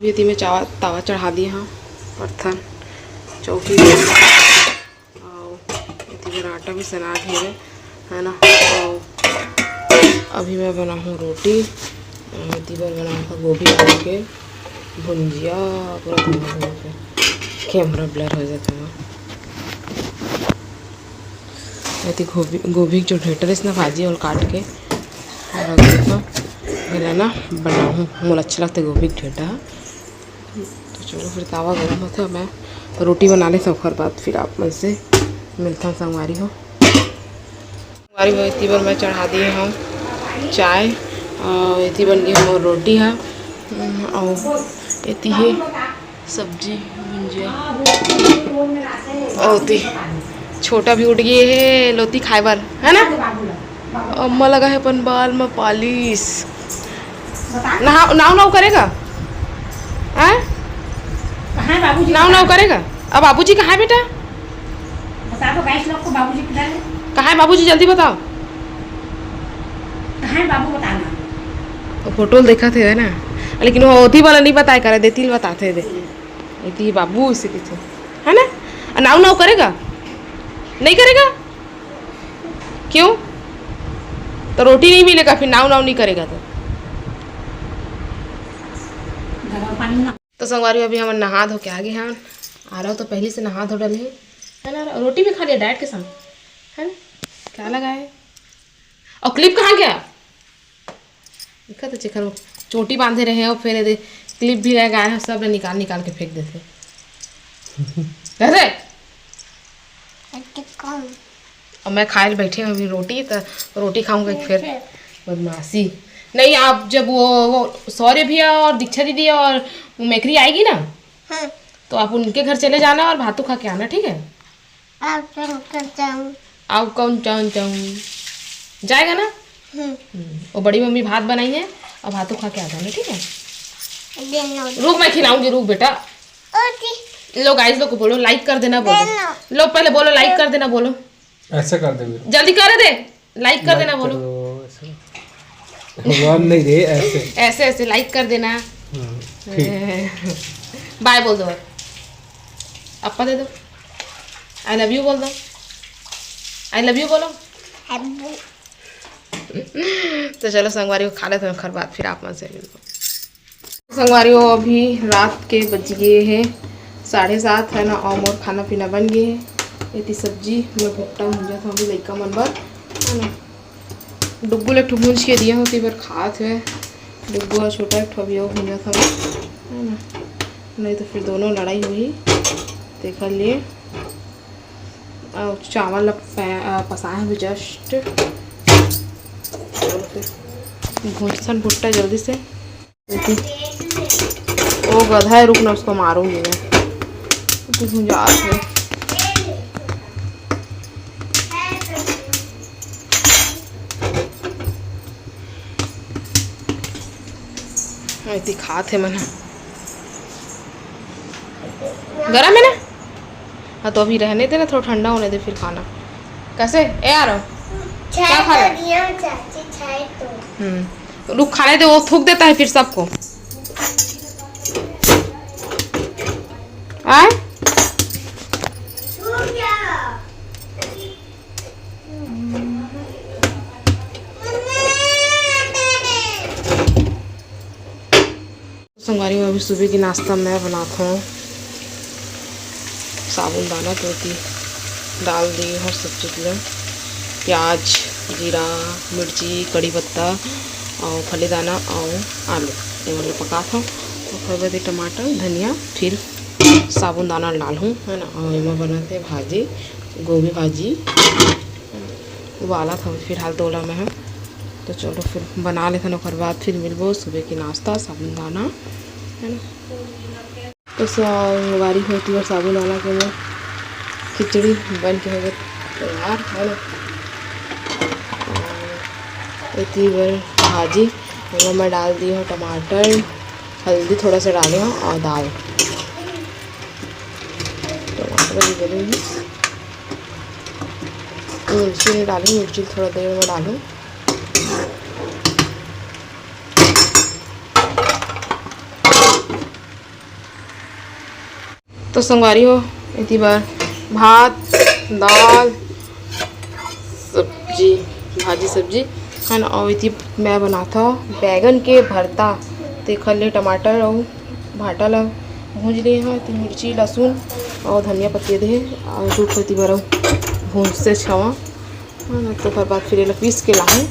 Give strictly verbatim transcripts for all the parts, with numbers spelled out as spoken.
एती में चावा, तावा चढ़ा दिए हंव, परथन चौकी में। अउ एती बर आटा भी सना गे हवे, है ना। अउ अभी मैं बनाहूँ रोटी, अउ एती बर बनाहूँ गोभी आलू के भुंजिया। पूरा धुआं धुआं के camera blur हो जाता है। एती गोभी, गोभी के जो ढेंटा रहिस ना भाजी, ओला काट के रख देथंव। एला ना बनाहूँ, मोला अच्छा लगथे गोभी के ढेंटा ह। तो चलो फिर तावा गरम होथे, मैं रोटी बना लेथंव, ओखर बाद फिर आप मन से मिलथंव संगवारी हो। संगवारी हो, एती बर मैं चढ़ा दिए हंव चाय, अउ एती बन गे मोर रोटी ह, अउ एती हे सब्जी भुंजिया। अउ ओती छोटा भी उठ गे हे लोती खाए बर, है ना? अम्मा लगा है अपन बाल में पालिश। नहा, नाव नाव करेगा? हैं? कहाँ है बाबूजी? नाव नाव करेगा? अब बाबूजी कहाँ है बेटा? बता दो guys लोग को, बाबूजी किधर है? कहाँ है बाबूजी, जल्दी बताओ। कहाँ है बाबू, बताना। वो फोटो ल देखा थे, है ना? लेकिन वो ओती वाला नहीं बताए करे, देती ल बताते दे। एती बाबू इसे कहिथे, है ना? आ नाव नाव करेगा? नहीं करेगा? क्यों? तो रोटी नहीं मिलेगा फिर, नाव नाव नहीं करेगा तो। गरम पानी ना। तो संगवारी, अभी हमन नहा धो के आ गे हन। आरव तो पहले से नहा धो डले हे, है ना? रोटी भी खा लिया diet के साथ, है ना? क्या लगा है? और clip कहाँ गया? देखा तो चेखर वो चोटी बांधे रहे हो, फिर एदे clip भी रह गया है, सब निकाल निकाल के फेंक देथे। कैसे? अब मैं खाए ल बैठे हूँ अभी रोटी, तो रोटी खाऊंगा एक फिर। बदमाशी नहीं, आप जब वो, वो सौर्य भैया और दीक्षा दीदी और वो मेकरी आएगी ना, हाँ। तो आप उनके घर चले जाना और भातू खा के आना, ठीक है? आप कौन कौन चाहूँ? आप कौन कौन चाहूँ? जाएगा ना? हम्म। हम्म, वो बड़ी मम्मी भात बनाई है, अब भातों खा के आ जाना, ठीक है? देना। रुक, मैं खिलाऊंगी, रुक बेटा। ओके। लो guys, लोग को बोलो, like कर देना बोलो। देना। लो, पहले बोलो, like कर देना बोलो। ऐसे कर दे मेरे। जल्दी कर दे, like कर देना बोलो। करो, ऐसे। भगवान नहीं रे, ऐसे। ऐसे, ऐसे like कर देना। हाँ, ठीक। Bye बोल दो, और अप्पा दे दो, I love you बोल दो, I love you बोलो। तो चलो संगवारी हो, खा लेते हैं, ओखर बाद फिर आप मन से मिलबो। संगवारी हो, अभी रात के बज गए हैं साढ़े सात, है ना, और मोर खाना पीना बन गए हैं। एती सब्जी में भुट्टा भूंजत हंव अभी लइका मन बर, है ना। डुग्गू ले एक ठो भूंज के दिए हंव, ओती बर खात हे। डुग्गू ह छोटा एक ठो अभी अउ भूंजत हवे, है ना, नहीं तो फिर दोनों लड़ाई होही, तेकर लिए। अउ चावल ला पै-, अ, पसाए हवे just। चलो फिर भूंजथन भुट्टा जल्दी से। देखिए, वो गधा है, रुकना, उसको मारूंगी मैं। तो भुंजात है। ऐसी खात है मन। गरम है ना? हाँ, तो अभी रहने दे ना, थोड़ा ठंडा होने दे, फिर खाना। कैसे? ए यार, क्या खा रहे? हम्म, रुक, खाने दे, वो थूक देता है फिर सबको। आय? संगवारी हो, अभी सुबह की नाश्ता मैं बनात हूँ साबूदाना, तो ओती डाल दी हूँ सब चीज में, प्याज, जीरा, मिर्ची, कड़ी पत्ता और फली दाना और आलू, ये मतलब पकात हूँ। ओकर बाद ये टमाटर, धनिया, फिर साबूदाना डालहूँ, है ना। और एमा बनत हे भाजी, गोभी भाजी उबालत हवे फिलहाल तोला में है। तो चलो फिर बना लेथन, ओकर बाद फिर मिलबो सुबह की नाश्ता, साबूदाना, है ना। तो संगवारी हो, एती बर साबूदाना के मैं खिचड़ी बन के हो गए तैयार, है ना। और एती बर भाजी, एमा मैं डाल दी हूँ टमाटर, हल्दी थोड़ा सा डाले हूँ और दाल, टमाटर भी डाले हूँ, मिर्ची नहीं डाली, मिर्ची थोड़ा देर में डालूँ। तो संगवारी हो, एती बर भात, दाल, सब्जी, भाजी सब्जी है ना। और एती मैं बनात हव बैगन के भरता। तेखर लिए टमाटर और भाटा ला भूंज लिए हव। एती मिर्ची, लहसुन और धनिया पत्ती दे हे और दूध पत्ती बर भूंजते छवा है ना। तो ओकर बाद फिर एला पीस के लाहूँ।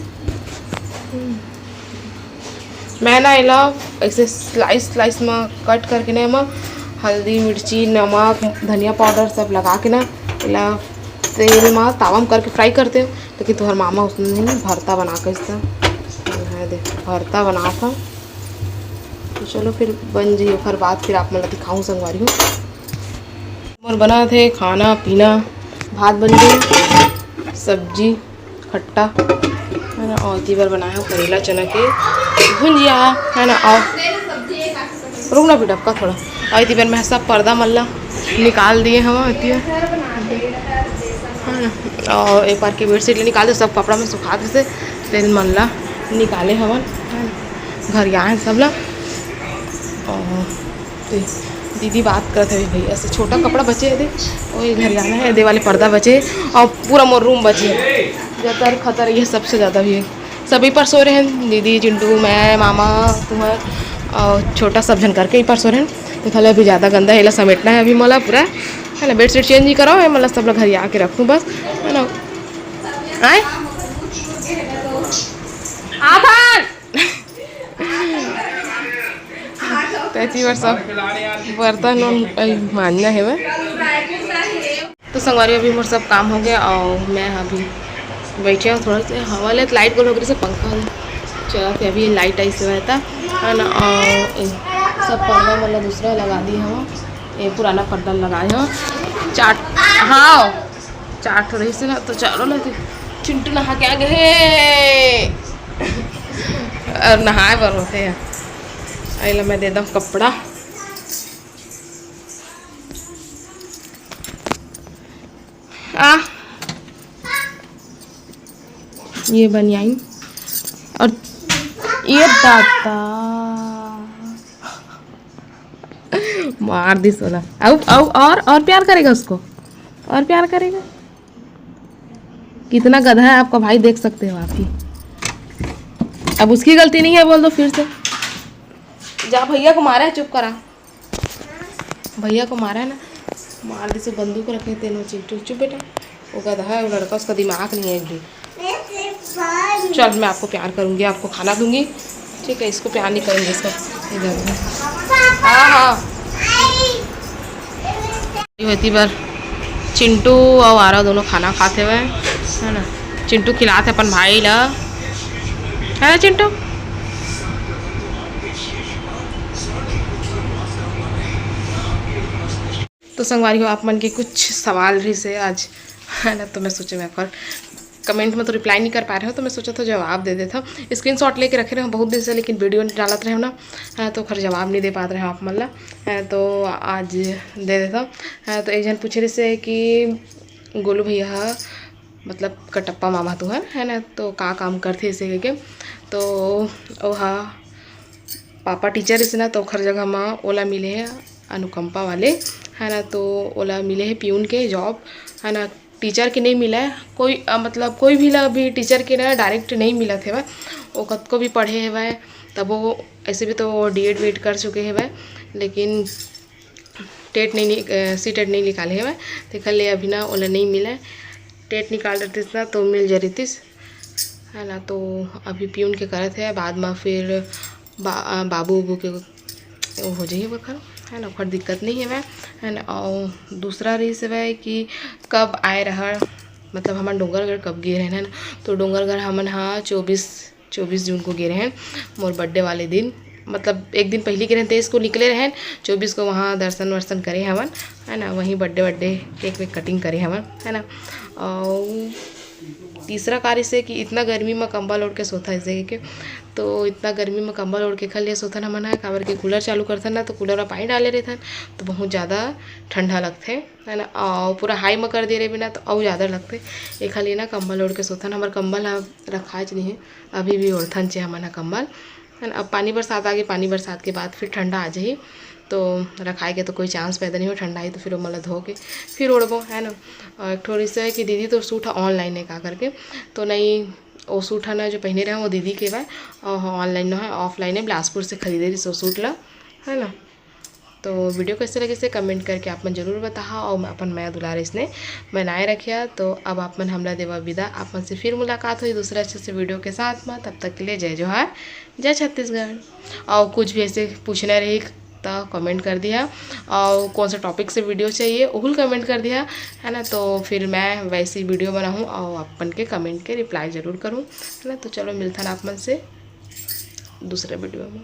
मैं ना एला ऐसे स्लाइस स्लाइस में कट करके ना, एमा हल्दी, मिर्ची, नमक, धनिया पाउडर सब लगा के ना, एला तेल में तावा में करके फ्राई करते हो। लेकिन तुहर मामा उसने नहीं, भरता बना के इसका है दे, भरता बना था। तो चलो फिर बन जाइए, ओकर बाद फिर आप मन ला दिखाऊँ संगवारी हो। मोर बना थे खाना पीना, भात बन गई, सब्जी, खट्टा है ना, और एती बर बनाए हव करेला चना के भुंजिया है ना। और रुक ना बेटा, आपका थोड़ा, और एती बर मैं सब पर्दा मन ला निकाल दिए हव, एती है ना। और एक बार के बेडशीट ले निकाल दे, सब कपड़ा में सुखा दे से, तेल मन ला निकाले हवन है ना, घर आए सब ला। और ते दीदी बात करत हवे भैया से, छोटा कपड़ा बचे हे दे, वही घर जाना है, दे वाले पर्दा बचे और पूरा मोर रूम बचे हे, जतर खतर ये सबसे ज़्यादा भी है। सभी पर सो रहे हैं, दीदी, चिंटू, मैं, मामा, तुम्हार और छोटा सब झन करके ही पर सो रहे हैं। तो खाली अभी ज़्यादा गंदा है, एला समेटना है अभी मोला पूरा है ना। बेडशीट चेंज ही करो, मैं मतलब सब लोग घर आके रखूँ बस है ना। आए आथन तैती बार सब बर्तन उन, अई, मांजना है मैं। तो संगवारी, अभी मोर सब काम हो गया और मैं अभी बैठे हूँ थोड़ा से हवा लेत। लाइट गोल हो गई से पंखा चला थे, अभी लाइट आई से रहता है ना। और ए, सब पर्दा मतलब दूसरा लगा दी हूँ, ये पुराना पर्दा लगाए हूँ। चार, हाँ, चार ठो रही से ना, तो चारों लेते। चिंटू नहा के आ गए और नहाए बर होते हैं। अइला मैं दे दम कपड़ा। आ, ये बनियाइन और ये दाता मार दी सोना। अब, अब और, और प्यार करेगा उसको, और प्यार करेगा। कितना गधा है आपका भाई, देख सकते हो आप ही। अब उसकी गलती नहीं है, बोल दो फिर से। जा, भैया को मारा है, चुप करा। भैया को मारा है ना, मार दे से बंदूक रखे तेनो चिंटू। चुप बेटा, वो गधा है, वो लड़का, उसका दिमाग नहीं है एक भी। चल, मैं आपको प्यार करूँगी, आपको खाना दूंगी, ठीक है? इसको प्यार नहीं करूँगी, इसको इधर। हाँ, हाँ। होती बार चिंटू और आरव दोनों खाना खाते हुए है ना। चिंटू खिलाते अपन भाई ला, है ना चिंटू? तो संगवारी हो, आप मन के कुछ सवाल रही से आज, है ना, तो मैं सोचे मैं कर कमेंट में तो रिप्लाई नहीं कर पा रहे हो, तो मैं सोचा था जवाब दे देता। स्क्रीनशॉट लेके रखे रहे हो बहुत दिन से, लेकिन वीडियो नहीं डालत रहे हो ना, है, तो ओकर जवाब नहीं दे पात रहे हो आप मन ला, है, तो आज दे देता। है, तो एक जन पूछे रही से कि गोलू भैया ह, मतलब कटप्पा मामा तुहर, है ना, तो का काम करथे इसे के? तो ओहा पापा टीचर इसे ना, तो ओखर जगह म ओला मिले है अनुकंपा वाले, है ना, तो ओला मिले है पियून के जॉब, है ना। टीचर के नहीं मिला है कोई, अ, मतलब कोई भी ला भी टीचर के ना डायरेक्ट नहीं मिलत हेवय। वो कतको भी पढ़े हेवय, तब वो ऐसे भी तो डीएड वीएड कर चुके हेवय, लेकिन टेट नहीं नि-, अ, सीटेट नहीं निकाले हेवय, तेखर ले अभी ना ओला नहीं मिला है। टेट निकाल रहितिस ना तो मिल जरितिस, है ना। तो अभी पियून के करत है, बाद में फिर बा-, अ, बाबू उबू के वो हो जाही ओकर, है ना, ओकर दिक्कत नहीं हेवय, है ना। और दूसरा रहिस हेवय कि कब आए रहर, मतलब हमन डोंगरगढ़ कब गे रहेन, है ना। तो डोंगरगढ़ हमन हा चौबीस, चौबीस जून को गे रहेन, मोर बर्थडे वाले दिन, मतलब एक दिन पहली गे रहेन, तेईस को निकले रहेन, चौबीस को वहाँ दर्शन वर्शन करे हमन, है ना, वहीं बर्थडे वर्डे केक वेक कटिंग करे हमन, है ना। और तीसरा कार्य से कि इतना गर्मी में कंबल ओढ़ के सोता है, जैसे कि तो इतना गर्मी में कंबल ओढ़ के खा लिए सोथन हमन ह, काबर के कूलर चालू करथन ना, तो कूलर में पानी डाले रहथन, तो बहुत ज़्यादा ठंडा लगथे, है ना। और पूरा हाई में कर दे रहे बिना तो और ज़्यादा लगथे। एखा लिए ना कंबल ओढ़ के सोथन, हमर कंबल ह रखाच नहीं है, अभी भी ओढ़थन चे हमन ह कंबल, है ना। अब पानी बरसात आगे, पानी बरसात के बाद फिर ठंडा आ जाही, तो रखाए के तो कोई चांस पैदा नहीं हो, ठंडा ही तो फिर ओमन ला धो के फिर ओढ़बो, है ना। और एक ठो रिश्ता है कि दीदी तो सूट ह ऑनलाइन है का करके, तो नहीं, वो सूट है ना जो पहने रहे वो दीदी के बा, और ऑनलाइन नो है, ऑफलाइन है, बिलासपुर से खरीदे रही सो सूट ला, है ना। तो वीडियो कैसे लगे से कमेंट करके आप मन जरूर बताहा, और अपन मया दुलार इसने बनाए रखिया। तो अब आप मन हमला देवा विदा, आप मन से फिर मुलाकात हुई दूसरे अच्छे से वीडियो के साथ में। तब तक के लिए जय जोहार, जय छत्तीसगढ़। और कुछ भी ऐसे पूछना रही तो कमेंट कर दिया, और कौन सा टॉपिक से वीडियो चाहिए ओहुल कमेंट कर दिया, है ना। तो फिर मैं वैसी वीडियो बनाऊँ और अपन के कमेंट के रिप्लाई जरूर करूँ, है ना। तो चलो मिलता ना आप मन से दूसरे वीडियो में।